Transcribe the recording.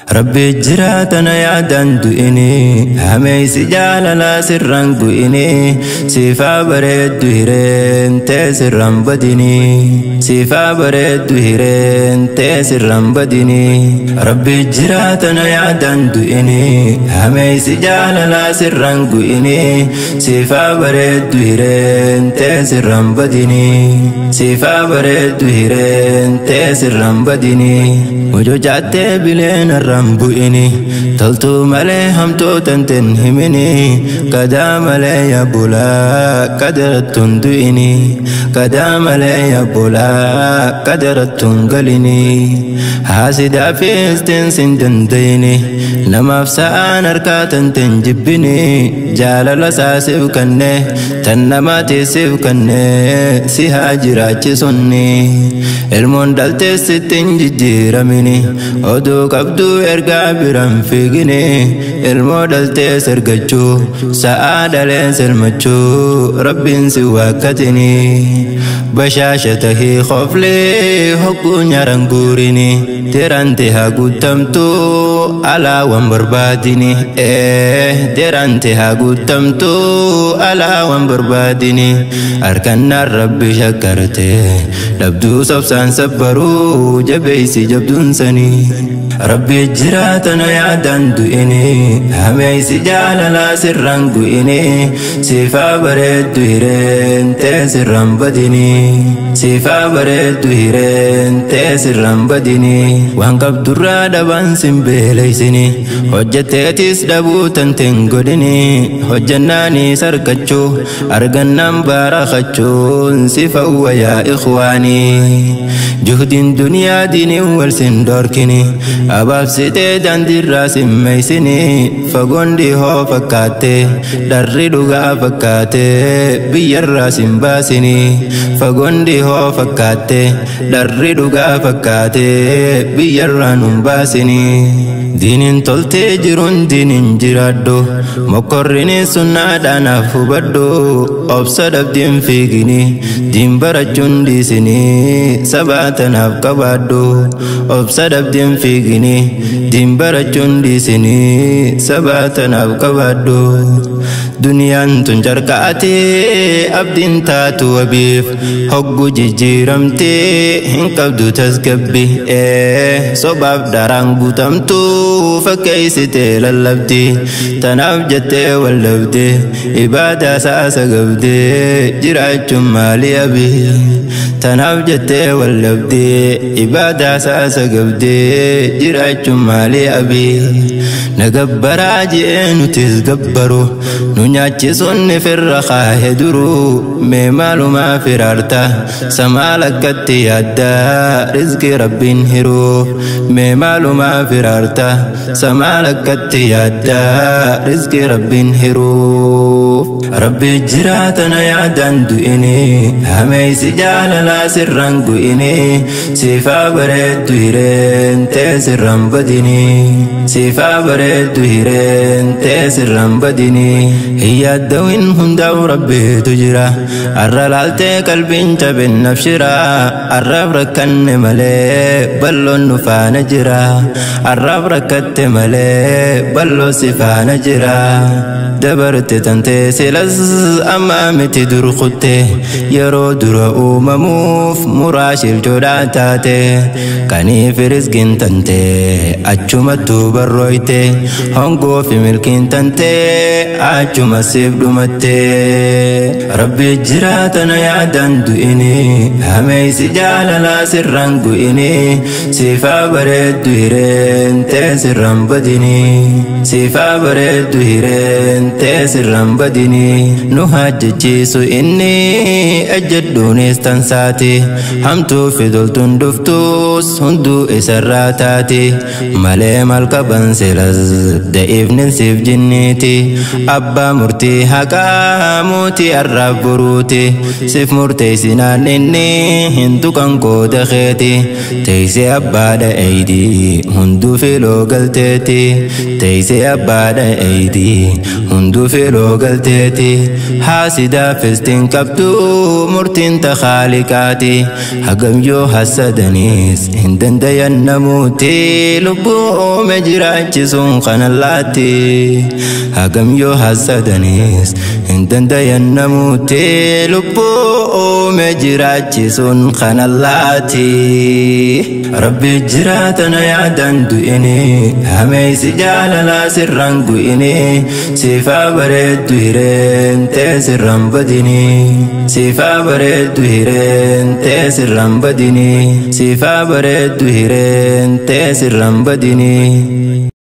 Rabbi jiraatana yaadaan du'ini hameessi jaalalaa sirraan gu'ini siifaa bareeddu hireen tee sirraan badini siifaa bareeddu hireen tee sirraan badini. Rabbi jiraatana yaadaan du'ini hameessi jaalalaa sirraan gu'ini siifaa bareeddu hireen tee sirraan badini siifaa bareeddu hireen tee sirraan badini. Mojojaattee bileen irraan bu'ini toltuu malee hamtuu tanteen himini kadaa malee yaabulaa kadarattuun du'ini kadaa malee yaabulaa kadarattuun galini. Haasidaa fi istiin sin dandayini namaaf sa'aan harkaa tanteen jibbini jaalala saasiif kanne tan namaatiisiif kanne si haa jiraachisunni. Ilmoon dhaltee sittiin jijjiiramini oduu qabduu ergaa biraan fiigini ilmoo dhaltee sirgachuu sa'aa dhaleen silmachuu rabbiin si waakkatini. Bashaasha tahii khoflee hogguu nyaaran guurini derante haa guutamtuu alaa waan barbaadini derante haa guutamtuu alaa waan barbaadini. Harkannaan rabbi shakkarte dhabduu sobsaan sabbaruu jabeessi jabduun sanii. Rabbi jiraatana yaadaan du'ini hameessi jaalalaa sirraan gu'ini siifaa bareeddu hireen tee sirraan badini siifaa bareeddu hireen tee sirraan badini. Waan qabdurraa dhabaan sin beeleysini hojjetteetis dhabuu tanteen godhini hojjannaanis argachuu argannaan baarakachuun si fawwa yaa ikhwaanii. Juhdiin duniyaa diiniin wal sin dhorkini abaabsitee daandiirraa sin meeysini fagoon dhihoo fakkaate dharri dhugaa fakkaate biyyarraa sin baasini fagoon dhihoo fakkaate dharri dhugaa fakkaate biyyarraa nun baasini. Diiniin toltee jiruun diiniin jiraadhu mokkorrini sunnaadhaanaaf hubadhu obsa dhabdiin fiigini diin barachuun dhiisini sabaa tanaaf qabaadhu obsa dhabdiin fiigini diin barachuun dhiisini sabaa tanaaf qabaadhu. Duniyaan tun carqaatee abdiin taatu wabiif hoggu jijjiiramtee hin qabdu tasgabbi sobaaf daraan guutamtu fakkeessitee lallabdi tanaaf jettee wallabde ibaadaa saasa gabdee jiraachuun maali abi tanaaf jettee wallabde ibaadaa saasa gabdee jiraachuun maali abi. Nagabbaraa jee nutis gabbaru nu nyaachisuun firra kaahe duruu mee maalumaa firaarta samaa lakkatti yaaddaa rizqii rabbiin hiruu mee maalumaa firaarta samaa lakkatti yaaddaa rizqii rabbiin hiruu. Rabbi jiraatana yaadaan du'ini hameessi jaalalaa sirraan gu'ini siifaa bareeddu hireen tee sirraan badini siifaa bareeddu hireen tee sirraan badini. Hiyyaaddawiin hundaa'u rabbiitu jira arra laaltee qalbiin cabin nabshira arraaf rakkanne malee balloon nu faana jira arraaf rakkatte malee balloo si faana jira. Dabarte tantee silas amma miti dur kutte yeroo dura uumamuuf muraa shilchoodhaa taate kaniif rizqiin tante achumattuu barrooyte hongoo fi milkiin tante achuma siif dhumatte. Rabbi jiraatana yaadaan du'ini hameessi jaalalaa sirraan gu'ini siifaa bareeddu hireen tee sirraan badini siifaa bareeddu hireen tee sirraan badini. Nu hajjachiisu inni ejjedhuunis tansaati hamtuu fi toltuun dhuftus hunduu isarraa taati malee maal qaban silas da'iifnin siif jinniiti abbaa murtii haqaa mootii arraaf boruuti siif murteessinaan inni hin tuqan qooda keeti teessee abbaadha eeyidii hunduu filoo galteeti teessee abbaadha eeyidii hunduu filoo galteeti. dubbatteeti. Haasidaafis qabdu murtiin ta khaaliqaati. Hagam yoo hasadaniis hin dandayan namuuti, lubbuu uume jiraachisuun kana laatti. Hagam yoo hasadaniis hin dandayan namuuti, lubbuu uume jiraachisuun kana laatti. Rabbi jiraatana yaadan du'ini, hameessi jaalalaa sirraan gu'ini, siifaa bareeddu hireen tee sirraan badini, siifaa bareeddu hireen tee sirraan badini, siifaa bareeddu hireen tee sirraan badini.